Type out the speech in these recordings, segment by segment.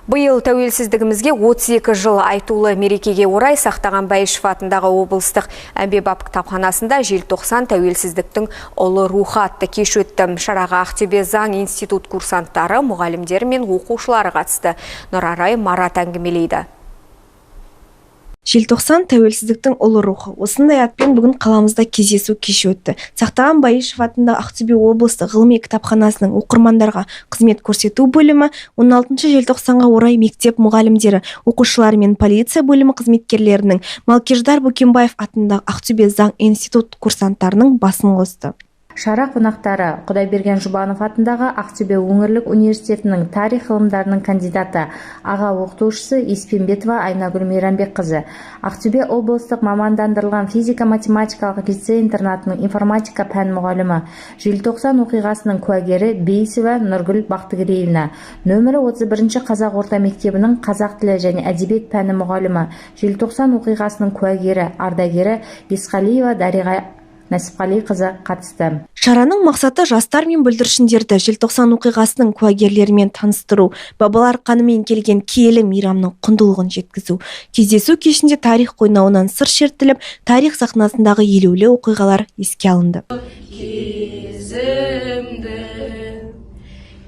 Биыл тәуелсіздігімізге 32 жыл. Айтулы мерекеге орай Сақтаған Бәйішев атындағы облыстық әмбебап кітапханасында «Желтоқсан – тәуелсіздіктің ұлы рухы» атты кеш өтті. Шараға Ақтөбе заң институт курсанттары, мұғалімдері мен оқушылары қатысты. Нұрарай Марат әңгімелейді. «Желтоқсан – тәуелсіздіктің ұлы рухы». Осындай атпен бүгін қаламызда кездесу кеші өтті. Сақтаған Бәйішев атындағы Ақтөбе облыстық ғылыми кітапханасының оқырмандарға қызмет көрсету бөлімі 16 желтоқсанға орай мектеп мұғалімдері, оқушылары мен полиция бөлімі қызметкерлерінің, Малкеждар Бөкенбаев атындағы Ақтөбе заң институт курсанттарының басын қосты. Шара қонақтары: Құдайберген Жұбанов атындағы Ақтөбе өңірлік университетінің тарих ғылымдарының кандидаты, аға оқытушысы Еспенбетова Айнагүл Мейрамбекқызы, Ақтөбе облыстық мамандандырылған физика-математикалық лицей-интернатының информатика пән мұғалімі, Желтоқсан оқиғасының куәгері Бейсова Нұргүл Бақтыгереевна, нөмірі 31 қазақ орта мектебінің қазақ тілі және әдебиет пәні мұғалімі, Желтоқсан оқиғасының куәгері, ардагері Есқалиева Дариға Нәсіпқалиқызы қатысты. Шараның мақсаты – жастар мен бүлдіршіндерді Желтоқсан оқиғасының куәгерлерімен таныстыру, бабалар қанымен келген киелі мейрамның құндылығын жеткізу. Кездесу кешінде тарих қойнауынан сыр шертіліп, тарих сахнасындағы елеулі оқиғалар еске алынды. Кезімді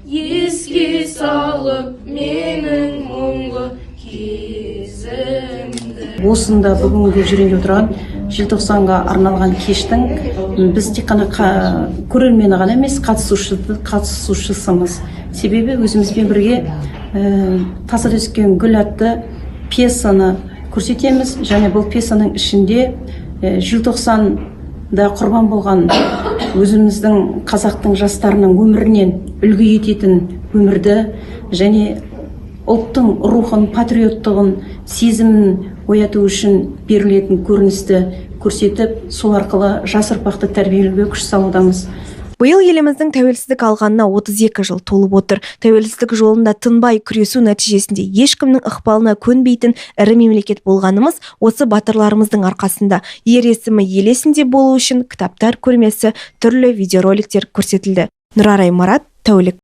еске салып, менің мұңлы кезімді. Осында бүгінгі жүрейін деп отырған желтоқсанға арналған кештің біз тек қана көрермені ғана емес, қатысушысымыз. Себебі өзімізбен бірге «Тасада өскен гүл» атты пьесаны көрсетеміз және бұл пьесаның ішінде желтоқсанда құрбан болған өзіміздің қазақтың жастарының өмірінен үлгі ететін өмірді және ұлттың рухын, патриоттығын, сезімін ояту үшін берілетін көріністі көрсетіп, сол арқылы жас ұрпақты тәрбиелеуге күш салудамыз. Биыл еліміздің тәуелсіздік алғанына 32 жыл толып отыр. Тәуелсіздік жолында тынбай күресу нәтижесінде ешкімнің ықпалына көнбейтін ірі мемлекет болғанымыз осы батырларымыздың арқасында. Ер есімі ел есінде болу үшін кітаптар көрмесі, түрлі видеороликтер көрсетілді. Нұрарай Марат, «Тәулік».